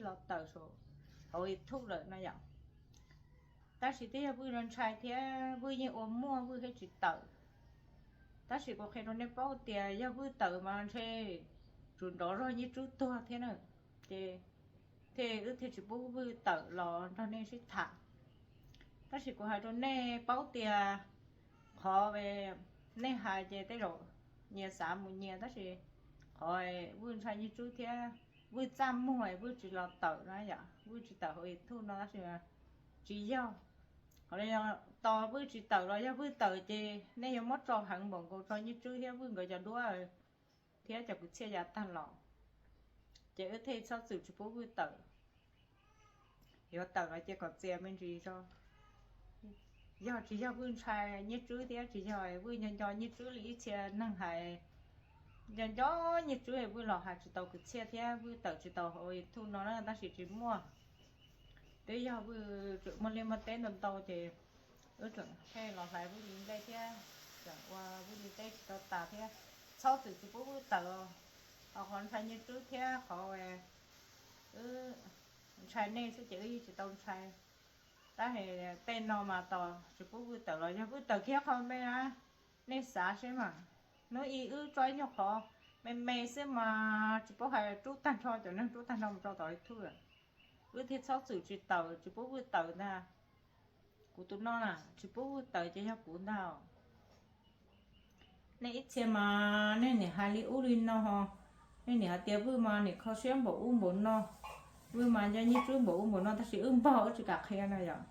tau tawm saum hauv YouTube lawm no yom. Tab sis twb yog Vwj ntshai thiab Vwj yeej ua muaj Vwj thiaj tsis tawm. Tab sis kuv qhia rau nej paub tias yog Vwj tawm mas ntshe tsum nrov zog Nyiaj Tswb tuag thiab na, ces thiaj wb thiaj tsis pub Vwj tawm los nrog nej sib tham. Tab sis kuv hais rau nej paub tias qhov nej hais ces tej zaum nyias xav mus nyias, tab sis qhov Vwj ntshai Nyiaj Tswb thiab Vwj txaj muag Vwj tsis los tawm na yom, Vwj tsis tawm hauv YouTube no tab sis tsis yog, qhov tos Vwj tsis tawm los yog Vwj tawm ces nej yuav muab tso heev npaum nkaus tso Nyiaj Tswb thiab Vwj nkawd cov duab thiab cov kwv txhiaj yav tag los, ces wb thiaj txhob txwm tsis pub Vwj tawm. Yuav tawm los cia kom txias me ntsis tso. Yog tsis yog Vwj ntshai Nyiaj Tswb thiab tsis yog Vwj nco nco Nyiaj Tswb li ib txhia neeg hais, nco nco Nyiaj Tswb Vwj los hais tsis tau kwv txhiaj thiab Vwj tawm tsis tau hauv YouTube no na, tab sis tsis muaj. Twb yog Vwj tseem muaj liaj muaj teb ntau ntau ces wb tseem thiaj los hlais Vwj li ntej thiab tseem ua Vwj li ntej tsis tau tas thiab. Txhob txwm tsis pub Vwj tawm, ho qhov ntshai Nyiaj Tswb thiab qhov wb ntshai nej xwb ces wb yeej tsis tau ntshai. Tab sis tej no mas tos tsis pub Vwj tawm los yog Vwj tawm kiag qhov me na, nej xav seb mas. Hnub ib wb tso ib nyuag qhov me me xwb mas tsis paub hais rub tag nrho, cov neeg rub tag nrho mus rau tom YouTube lawm. Wb thiaj txhob txwm tsis tawm, tsis pub Vwj tawm ntag. Kuv tus no na tsis pub Vwj tawm ces yog kuv ntag. Nej ib txhia mas nej niam hais li ub li no ho, nej niam hais tias Vwj mas niam kho siab npaum ub npaum no, Vwj mas nco Nyiaj Tswb npaum ub npaum no, tab sis wb npog wb tsis kam qhia na yom.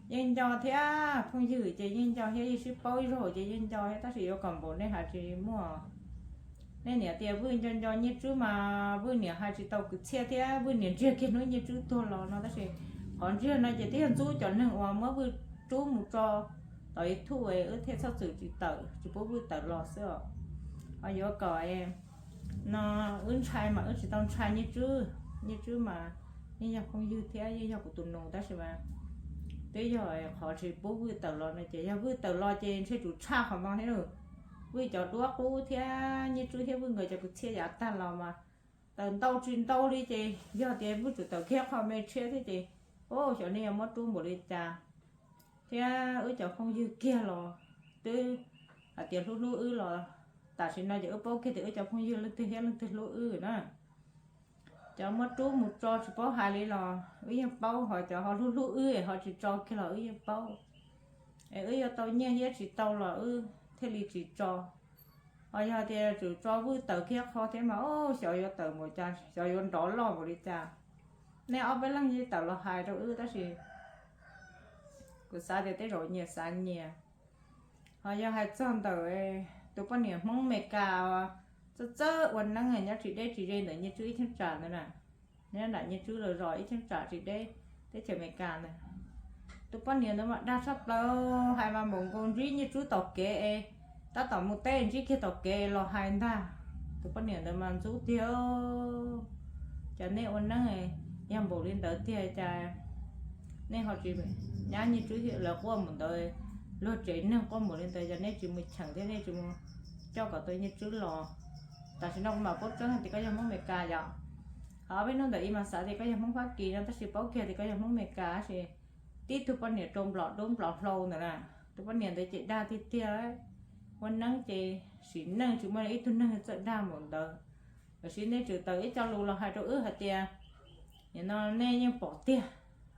Yeej nco thiab phooj ywg ces yeej nco thiab, yeej sib paub ib zaug ces yeej nco thiab, tab sis yuav kom npaum nej hais tsis muaj. Nej niam tias Vwj nco nco Nyiaj Tswb mas Vwj niam hais tsis tau kwv txhiaj thiab Vwj niam ntsiag kiag hnub Nyiaj Tswb tuag los no, tab sis qhov ntsiag no ces twb yog ntxub cov neeg uas muab Vwj rub mus tso tom YouTube, wb thiaj txhob txwm tsis tawm, tsis pub Vwj tawm los xwb os. Ho yuav kom no wb ntshai mas wb tsis tau ntshai Nyiaj Tswb. Nyiaj Tswb mas yeej yog phooj ywg thiab yeej yog kuv tus nus, tab sis mas twb yog qhov tsis pub Vwj tawm los no ces yog Vwj tawm los ces ntshe tsum tshaj qhov no thiab. Vwj cov duab qub thiab Nyiaj Tswb thiab Vwj nkawd cov kwv txhiaj yav tag los mas tawm ntau tsis ntau li ces yog tias Vwj tsum tawm kiag qhov me tshiab thiab ces, o, xyov nej yuav muab rub npaum li cas. Thiab wb cov phooj ywg kiag los twb hais tias hlub hlub wb los, tam sim no ces wb paub kiag tias wb cov phooj ywg leej twg thiab leej twg hlub wb na. Cov muab rub mus tso tsis paub hais li los wb yeej paub, ho cov ho hlub hlub wb ho tsis tso kiag los wb yeej paub. Es wb yuav tau nyiaj thiab tsis tau los wb thiaj li tsis tso. Ho yog tias tsum tso Vwj tawm kiag qho thiab mas, o, xyov yuav tawm npaum cas, xyov yuav nrov loj npaum li cas. Nej ob peb leeg yeej tawm los hais rau wb tab sis kuv xav tias tej zaum nyias xav nyias. Ho yog hais txog ntawm tus poj niam Hmoob Amelikas txawj txawj ua neeb nyob tsis deb tsis ze ntawm Nyiaj Tswb ib cheeb tsam ntawd na, nyob nram Nyiaj Tswb los zos ib cheeb tsam tsis deb teb chaws Amelikas ntawd, tus poj niam ntawd mas dag tshaj plaws, hais mas npaum nkaus ntsib Nyiaj Tswb tom kev es tab tom mus teb ntsib kiag tom kev los hais ntag. Tus poj niam ntawd mas ntxub tiag. Cas nej ua neeb yog npaum li ntawd tiag cas nej ho tsis nyab Nyiaj Tswb lawv quaj npaum ntawd, luag tsev neeg quaj npaum li ntawd, cas nej tsis mus cheem thiab nej tsis mus coj kom tau Nyiaj Tswb los? Tam sim no kuv mam paub tseeb tias koj yog Hmoob Amelikas yom. Ho ob peb hnub ntawm ib mam xav tias koj yog Hmoob Fab Kis no, tab sis paub kiag tias koj yog Hmoob Amelikas tab sis tib tug poj niam rau nplom dub nplom hlau ntawd na. Tus poj niam ntawd ces dag tiag tiag. Ua neeb ces sim neej tsis muaj ib tug neeg txawj dag npaum ntawd. Los sis nej tsum tawm ib co lus los hais rau wb hais tias, nim no nej yeej pom tiag,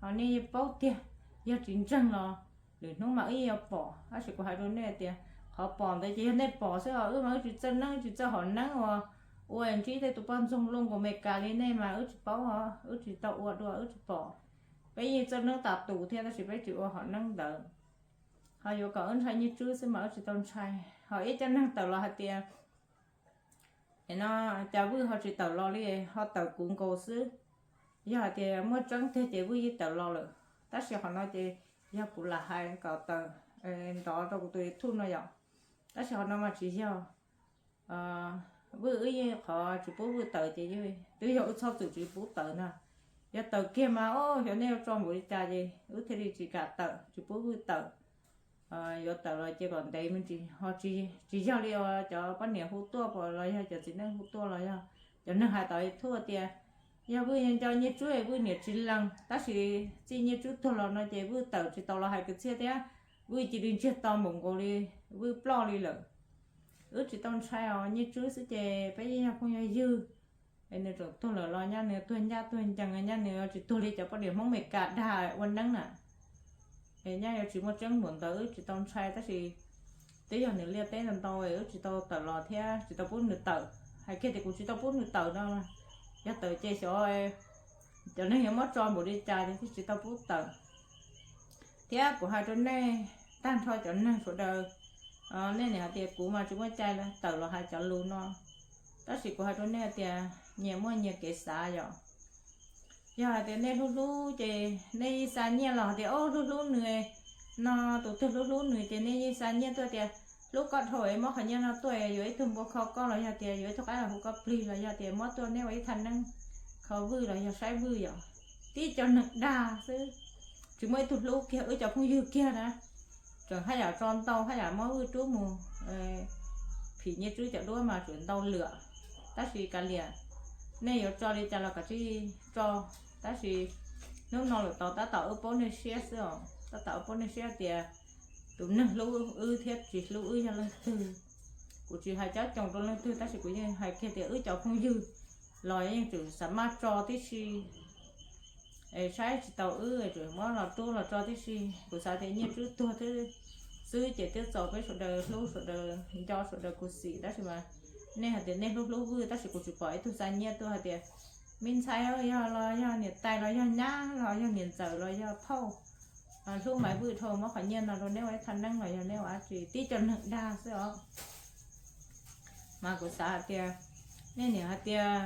ho nej yeej paub tiag, yog tsis ntseeg los lwm hnub mas wb yeej yuav pom. Tab sis kuv hais rau nej tias qhov pom ntawd ces yog nej pom xwb os, wb mas wb tsis txawj neeb tsis txawj hom neeb uas ua ntsib tej tus poj ntxoog luaj nkaus Amelikas li nej mas wb tsis paub os, wb tsis tau ua dua wb tsis pom. Peb yeej txawj neeb tas tus thiab tab sis peb tsis ua hom neeb ntawd. Ho yuav kom wb ntshai Nyiaj Tswb xwb mas wb tsis tau ntshai. Ho ib co neeg tawm los hais tias, no, cas Vwj ho tsis tawm los li, ho tawm kuv nkaus xwb. Yog hais tias muaj tseeb tiag ces Vwj yeej tawm los lawm, tab sis qhov no ces yog kuv lam hais kom tawm ntov rau kuv tus YouTube no yom. Tab sis qhov no mas tsis yog Vwj, wb yeej qhov tsis pub Vwj tawm ces twb yog wb txhob txwm tsis pub tawm ntag. Yog tawm kiag mas, o, xyov nej yuav tso npaum li cas ces wb thiaj li tsis kam tawm, tsis pub Vwj tawm. Yuav tawm los ces kom ntev me ntsis ho, tsis yog li cov poj niam hu tuaj los yog cov txiv neej hu tuaj los yog cov neeg hais tom YouTube tias Yog Vwj nco Nyiaj Tswb es Vwj niam tsis lees, tab sis txij Nyiaj Tswb tuag los no ces Vwj tawm tsis tau los hais kwv txhiaj thiab, Vwj cia li ntsiag to npaum nkaus li Vwj ploj li lawm. Wb tsis tau ntshai os, Nyiaj Tswb xwb ces peb yeej yog phooj yog ywg. Es nws tseem tuag lawm los nyaj nws tuag ncaj tuag ncees, nyaj nws tsis tuag li cov poj niam Hmoob Meskas dag ua neeb na. Es nyaj yuav tsis muaj tseeb npaum ntawd wb tsis tau ntshai, tab sis twb yog nws liaj teb ntau ntau wb tsis tau tawm los thiab tsis tau pub nws tawm. Hais kiag tias kuv tsis tau pub nws tawm no, yog tawm ces xyov cov neeg yuav muab tso npaum li cas ces thiaj tsis tau pub tawm. Thiab kuv hais rau nej tag nrho cov neeg sawv daws, nej niam hais tias kuv mas tsis muaj cai tawm los hais cov lus no, tab sis kuv hais rau nej tias nyias muaj nyias kev xav yom. Yog hais tias nej hlub hlub ces nej yeej xa nyiaj los hais tias, o, hlub hlub nws no, tus twg hlub hlub nws ces nej yeej xa nyiaj tuaj tias, hlub koj dhau es muab qhov nyiaj no tuaj yuav ib tug npua kho koj los yog tias yuav ib tug qaib los hu koj plig los yog tias muab tuaj neb ua ib thaj neeb kho Vwj los yog saib Vwj yom. Tib co neeg dag xwb, tsis muaj ib tug hlub kiag wb cov phooj ywg kiag na. Tseem haj yam tso ntau haj yam muab Vwj rub mus phim Nyiaj Tswb cov duab mas tseem ntau lawm. Tab sis kav liam, nej yuav tso li cas los kav tsij tso, tab sis hnub no lawm tau tab tom wb paub nej siab xwb os, tab tom wb paub nej siab tias tus neeg hlub wb thiab tsis hlub wb yog leej twg. Kuv tsis hais cob coos rau leej twg tab sis kuv yeej hais kiag tias wb cov phooj ywg los yeej tseem xav maj tso tib si, es saib tsis taus wb tseem muab los rub los tso tib si. Kuv xav tias Nyiaj Tswb tuag xwb ces twb txaus peb sawv daws hlub sawv daws nco sawv daws khuv xim, tab sis mas nej hais tias nej hlub hlub Vwj tab sis kuv tsis pom ib tug xa nyiaj tuaj hais tias me ntxhais yog los yog niam tais los yog nyab los yog niam ntxawm los yog phauj hlub Maiv Vwj dhau muab qhov nyiaj no rau neb ua ib thaj neeb los yog neb ua dab tsi, tib co neeg dag xwb os. Mas kuv xav hais tias, nej niam hais tias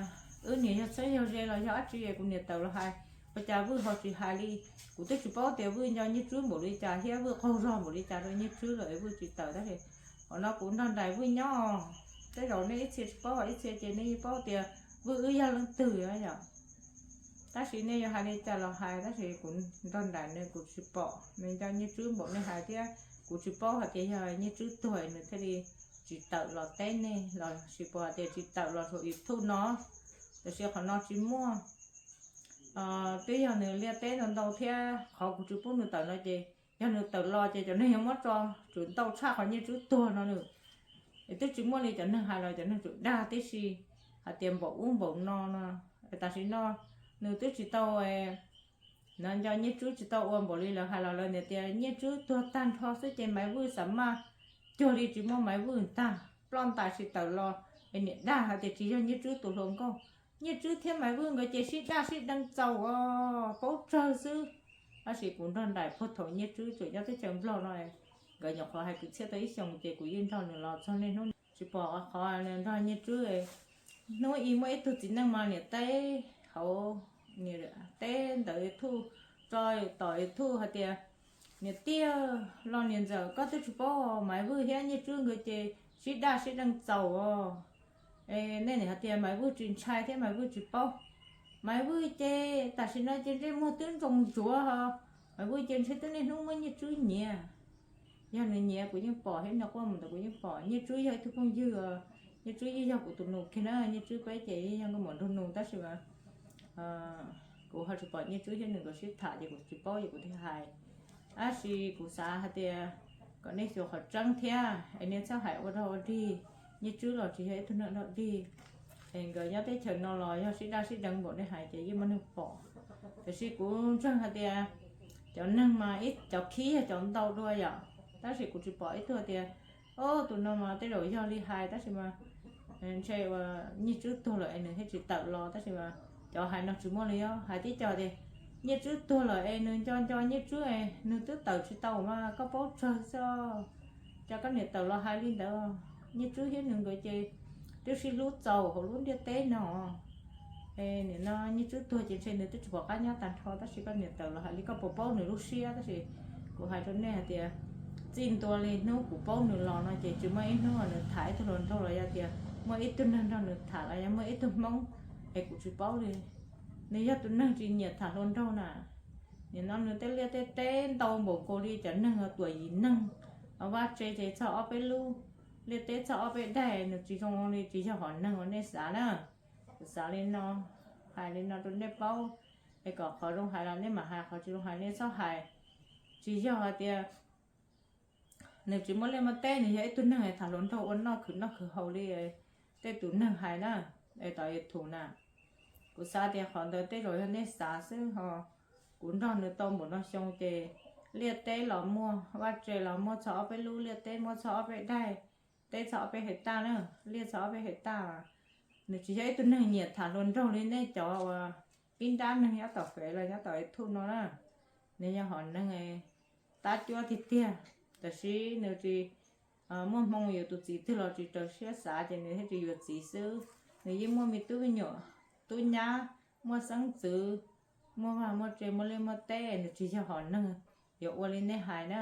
wb niam yog txheeb yog ze los yog dab tsi es kuv niam tawm los hais, ua cas Vwj ho tsis hais li? Kuv twb tsis paub tias Vwj nco Nyiaj Tswb npaum li cas thiab Vwj qaug zog npaum li cas rau Nyiaj Tswb lawm es Vwj tsis tawm, tab sis qhov no kuv nrog nraim Vwj nyob. Tej zaum nej ib txhia tsis paub, ib txhia ces nej yeej paub tias Vwj wb yog leej twg yom. Tab sis nej yuav hais li cas los hais, tab sis kuv nrog nraim nws, kuv tsis pom nws nco Nyiaj Tswb npaum nej hais thiab kuv tsis paub hais tias yog Nyiaj Tswb tuag nws thiaj li tsis tawm los teb nej los sis puas hais tias tsis tawm los saum YouTube no. Tab sis qhov no tsis muaj, twb yog nws liaj teb ntau ntau thiab qhov kuv tsis pub nws tawm no ces yog nws tawm los ces cov neeg yuav muab tso tsum ntau tshaj qhov Nyiaj Tswb tuag no nws. Es twb tsis muaj li cov neeg hais los cov neeg tsum dag tib si hais tias npaum ub npaum no no. Tam sim no nws twb tsis tau, nco Nyiaj Tswb tsis tau ua npaum li lawv hais los lawv niam tias Nyiaj Tswb tuag tag nrho xwb ces Maiv Vwj xav maj cuag li tsis muaj Maiv Vwj ntag, ploj ntais tsis tawm los. Es niam dag hais tias tsis yog Nyiaj Tswb tus hluas nkauj, Nyiaj Tswb thiab Maiv Vwj nkawd ces sib daj sib deev txaus os, paub tsawg xwb. Tab sis kuv nrog nraim puag thaum Nyiaj Tswb tseem nyob teb chaws Nplog no, nkawd nyuam qhuav hais kwv txhiaj tau ib xyoos ces kuv yeej nrog nws los txog niaj hnub no. Tsis pom qhov nws nrog Nyiaj Tswb. Hnub ib muaj ib tug txiv neej mas niam teb hauv, teb ntawd YouTube, tso tom YouTube hais tias niam tij los niam ntxawm koj twb tsis paub, Maiv Vwj thiab Nyiaj Tswb nkawd ces sib daj sib deev txaus os. Nej niam hais tias Maiv Vwj tsis ntshai thiab Maiv Vwj tsis paub. Maiv Vwj ces tam sim no ces ntsej muag twb ntsoos ntsuav ho, Maiv Vwj ces ntshe twb niaj hnub muab Nyiaj Tswb nyiav. Yog nws nyiav kuv yeej pom thiab, nws quaj mus ntawd kuv yeej pom. Nyiaj Tswb yog ib tug phooj ywg, Nyiaj Tswb yeej yog kuv tus nus kiag na, Nyiaj Tswb peb ces yeej yog nkauj muam nraug nus tab sis mas kuv ho tsis pom Nyiaj Tswb thiab nws nkawd sib tham ces kuv tsis paub ces kuv thiaj hais. Tab sis kuv xav hais tias kom nej xyuas qhov tseeb thiab es nej txhob hais ua dog ua dig. Nyiaj Tswb los tsis yog ib tug neeg dog dig, es nkawd nyob teb chaws no los yog sib daj sib deev npaum nej hais ces yeej muaj neeg pom. Tiam sis kuv ntseeg hais tias cov neeg mas ib cov khib yog cov ntau dua yom, tab sis kuv tsis pom ib tug hais tias, o, tus no mas tej zaum yog li hais tab sis mas ntshe uas Nyiaj Tswb tuag lawm es nws thiaj tsis tawm los tab sis mas cov hais no tsis muaj li os. Hais tib co tias Nyiaj Tswb tuag lawm es nws nco nco Nyiaj Tswb es nws twb tawm tsis tau mas koj paub tsawg xwb. Cas koj niam tawm los hais li ntawd? Nyiaj Tswb thiab nws nkawd ces twb sib hlub txaus hauv lub ntiaj teb no. Es nim no Nyiaj Tswb tuag ces ntshe nws twb tsis pom qab nyob tag nrho tab sis koj niam tawm los hais li koj puas paub nws lub siab tab sis kuv hais rau nej hais tias txij ntua li hnub kuv paub nws los no ces tsis muaj ib hnub uas nws tham ib tug hluas nraug los yog tias muaj ib tug neeg nrog nws tham los yog muaj ib tug Hmoob es kuv tsis paub li. Nws yog tus neeg tsis nyiam tham hluas nraug na. Nim no nws tej liaj tej teb ntau npaum nkaus li cov neeg tuam yim neeg, vaj tse ces txog ob peb lub, liaj teb txog ob peb daim, nws tsis zoo li tsis yog hom neeg uas nej xav na. Kuv xav li no, Hais li no rau nej paub, es kom qhov zoo hais los nej mam hais, qhov tsis zoo hais nej txhob hais. Tsis yog hais tias nws tsis muaj liaj muaj teb, nws yog ib tug neeg tham hluas nraug ua noj khwv noj khwv haus li tej tus neeg hais na, es tom YouTube na. Kuv xav tias qhov ntawd tej zaum yog nej xav xwb ho. Kuv nrog nws tau npaum no xyoo ces liaj teb los muaj, vaj tse los muaj txog ob peb lub, liaj teb muaj txog ob peb daig, teb txog ob peb hais taj na, liaj txog ob peb hais taj. Nws tsis yog ib tug neeg nyiam tham hluas nraug li nej cov uas pib nrab neeg nyob tom fev los nyob tom YouTube no na. Nws yog hom neeg tab cuab tiag tiag, tab sis nws tsis muaj hmoo yuav tus txiv twg los tsis raws siab xav ces nws thiaj tsis yuav txiv xwb. Nws yeej muaj me tub me nyuam, tub nyab, muaj xeeb ntxwv, muaj vaj muaj tse, muaj liaj muaj teb, nws tsis yog hom neeg yuav ua li nej hais na.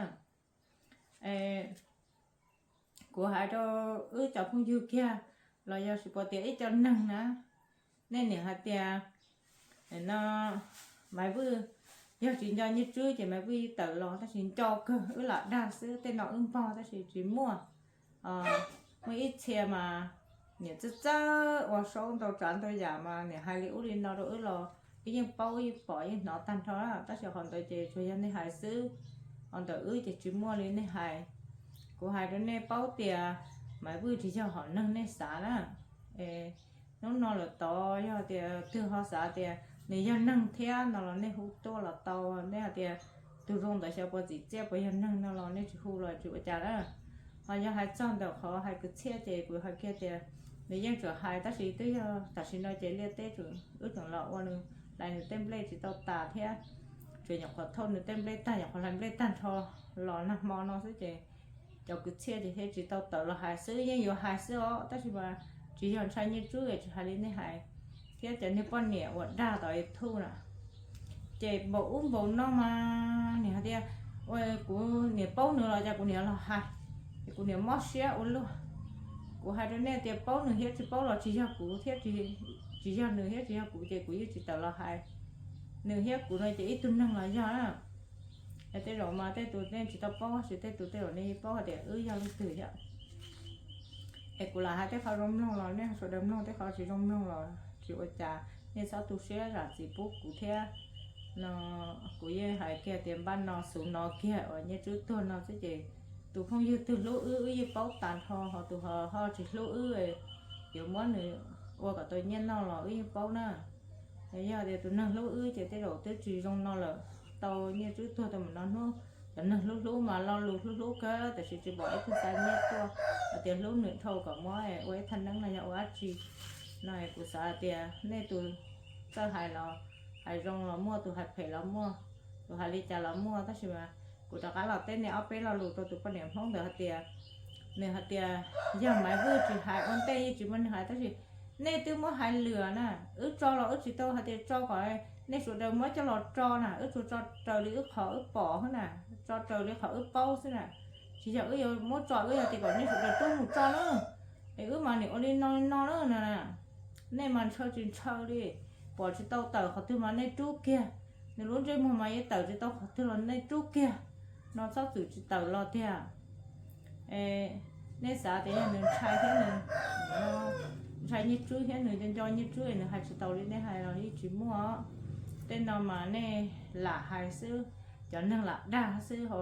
Kuv hais rau wb cov phooj ywg kiag los yog tsis pom tias ib co neeg na, nej niam hais tias no Maiv Vwj yog tsis nco Nyiaj Tswb ces Maiv Vwj tawm los, tab sis nco kawg wb lam dag xwb, tej no wb npog tab sis tsis muaj. Muaj ib txhia mas niam txawj txawj ua saub ntau tsav ntau yam mas niam hais li ub li no rau wb los wb yeej paub yeej pom yeej hnov tag nrho, tab sis qhov ntawd ces tsuas yog nej hais xwb, ho ntawm wb ces tsis muaj li nej hais. Kuv hais rau nej paub tias Maiv Vwj tsis yog hom neeg nej xav na. Hnub no lawm tod yog tias twg ho xav tias nws yog neeg thiab no los nej hu tuaj los tau, nej hais tias tus zoo ntawd xyov puas txim txiaj puas yog neeg no los nej tsis hu los tsis ua cas na. Ho yog hais txog ntawm qhov hais kwv txhiaj ces kuv hais kiag tias nws yeej tseem hais, tab sis twb yog tam sim no ces liaj teb tseem, wb tseem los ua nws, hlais nws tej nplej tsis tau tas thiab, tseem nyuam qhuav thauj nws tej nplej tag, nyuam qhuav hlais nplej tag nrho los nag hmo no xwb ces cov kwv txhiaj ces thiaj tsis tau tawm los hais xwb, yeej yuav hais xwb os, tab sis mas tsis yog ntshai Nyiaj Tswb es tsis hais li nej hais, thiab cov niag poj niam uas dag tom YouTube na. Ces npaum ub npaum no mas niam hais tias, ua kuv niam paub nws los cas kuv niam los hais, es kuv niam mob siab ua luaj. Kuv hais rau nej tias paub nws thiab tsis paub los tsis yog kuv thiab, tsis yog nws thiab tsis yog kuv ces kuv yeej tsis tawm los hais. Nws thiab kuv no ces ib tug neeg los yog na. Es tej zaum mas tej tus nej tsis tau paub, tab sis tej tus tej zaum nej yeej paub hais tias wb yog leej twg yom. Es kuv lam hais tej qhov zoo mloog los nej sawv daws mloog, tej qhov tsis zoo mloog los tsis ua cas, nej txhob tu siab zam txim pub kuv thiab. No kuv yeej hais kiag tias npaj no xub no kiag uas Nyiaj Tswb tuag no xwb ces tus phooj ywg twg hlub wb, wb yeej paub tas nrho, ho tus ho ho tsis hlub wb, yuav muab nws ua kom tau nyiaj noj los wb yeej paub na. Yog tias tus neeg hlub wb ces tej zaum twb tsis zoo no lawm. Tau Nyiaj Tswb tuag tau mus no hnub, cov neeg hlub hlub mas lo lus hlub hlub kawg, tab sis tsis pom ib tug xa nyiaj tuaj hais tias hlub nws dhau kom muab ua ib thaj neeb no yog ua dab tsi. No kuv xav tias nej tus txawj hais los, hais zoo los muaj, tus hais phem los muaj, tus hais li cas los muaj, tab sis mas kuv rov qab los teb nej ob peb lo lus rau tus poj niam Hmoob ntawd hais tias, nws hais tias yog Maiv Vwj tsis hais ua ntej yeej tsis muaj neeg hais, tab sis nej twb muab hais lwm na. Wb tso los wb tsis tau hais tias tso kom nej sawv daws muab coj los tso na, wb tsuas tso raws li wb qhov wb pom xwb na, tso raws li qhov wb paub xwb na. Tsis yog wb yuav muab tso, wb yog tias kom nej sawv daws tuaj mus tso na, es wb mas nim ua li no li no na. Nej mas ntshaw tsis ntshaw li, pom tsis tau tawm qhov twg mas nej rub kiag, nws lub ntsej muag mas yeej tawm tsis tau qhov twg los nej rub kiag, no txhob txwm tsis tawm los tiag. Nej xav tias yog nws ntshai thiab nws ntshai Nyiaj Tswb thiab nws nco nco Nyiaj Tswb nws hais tsis tau li nej hais los yeej tsis muaj. Tej no mas nej lam hais xwb, cov neeg lam dag xwb,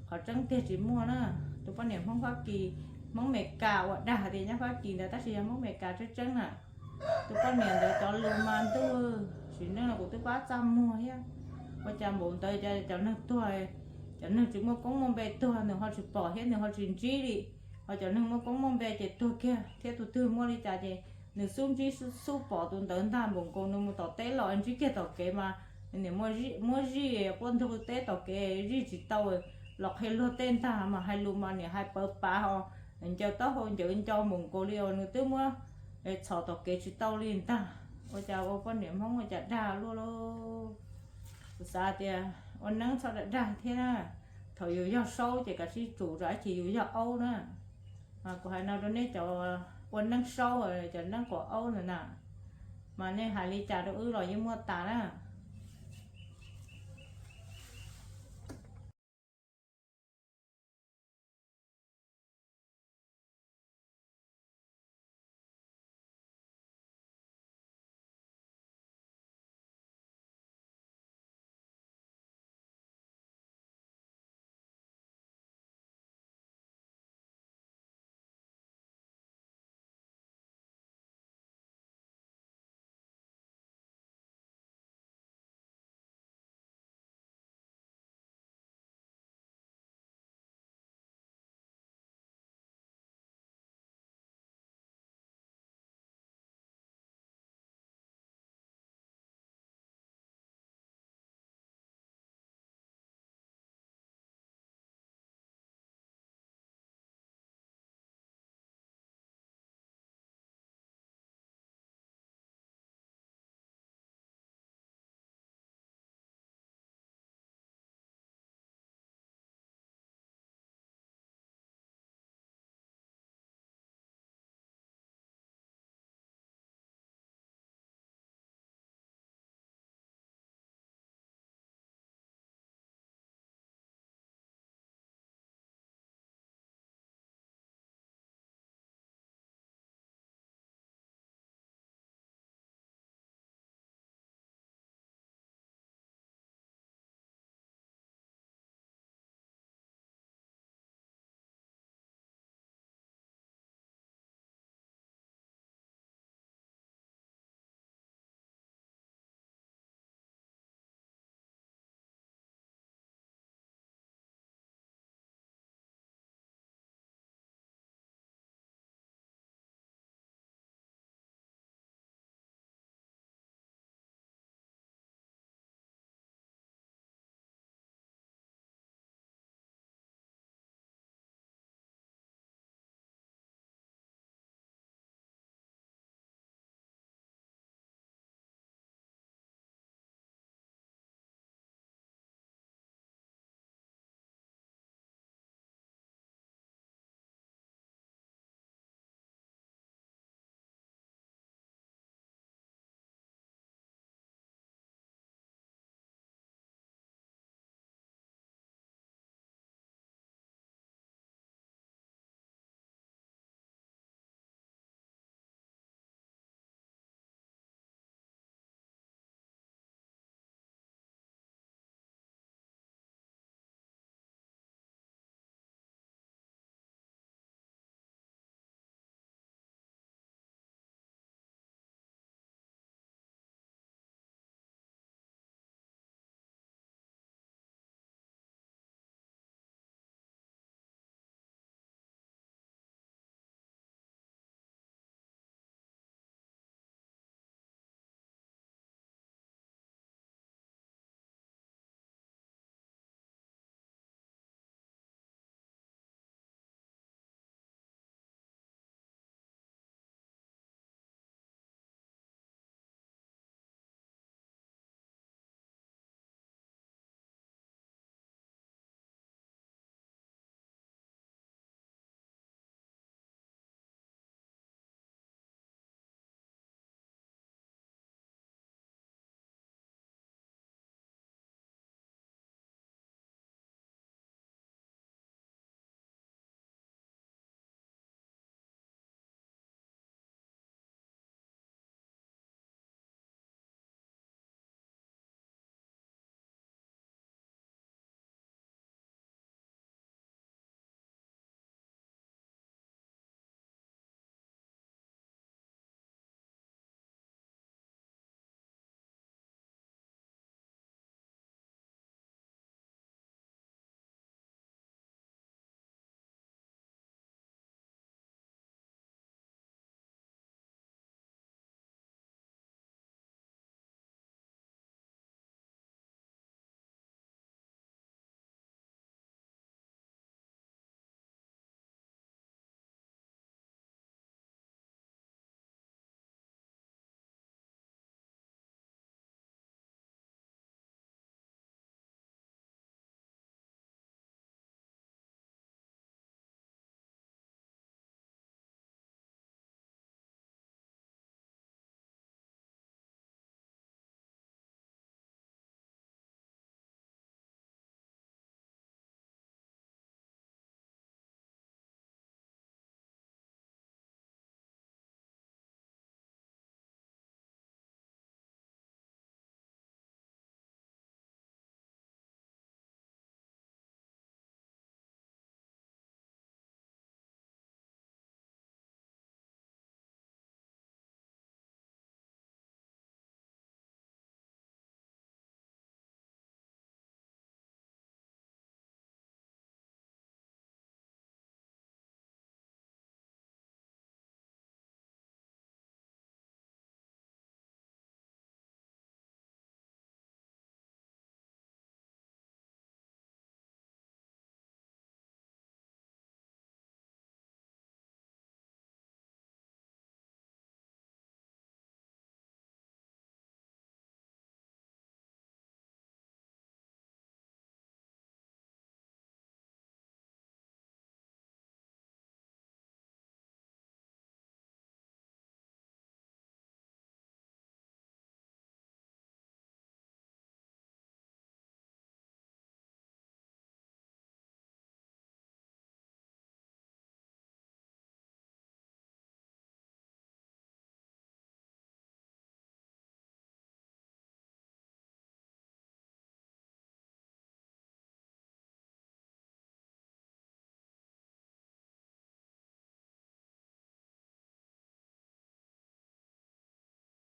qhov tseeb tiag tsis muaj na. Tus poj niam Hmoob Fab Kis, Hmoob Meskas uas dag hais tias nyob Fab Kis ntawd tab sis yog Hmoob Meskas tseeb tseeb na. Tus poj niam ntawd cov lus mas ntuj, sim neej no kuv twb pab txaj muag thiab. Ua cas npaum ntawd cov neeg tuag, cov neeg tsis muaj koob muaj npe tuag nws ho tsis pom thiab nws ho tsis ntsib li, ho cov neeg muaj koob muaj npe ces tuag kiag thiab. Tus twg muaj li cas ces nws xub ntsib xub pom tus ntawd ntag. Npaum nkaus nws mus tom teb los ntsib kiag tom kev mas niam muab zij quaj ntug teb tom kev zij tsis tau, los qhia luag tej ntag mas hais lus mas niam hais pawv pav ho ncaws taub hau ncaws nco npaum nkaus li uas nws twb muab txhom tom kev tsis tau li ntag. Ua cas ua poj niam Hmoob ua cas dag luaj lauj. Kuv xav tias ua neeb txhob dag dag thiab na. Thaum yus yog saub ces kav tsij tsum rau dab tsi, yus yog aub na. Kuv hais no rau nej cov ua neeb saub, cov neeb quav aub ntawd na, mas nej hais li cas rau wb los yeej muaj tas na.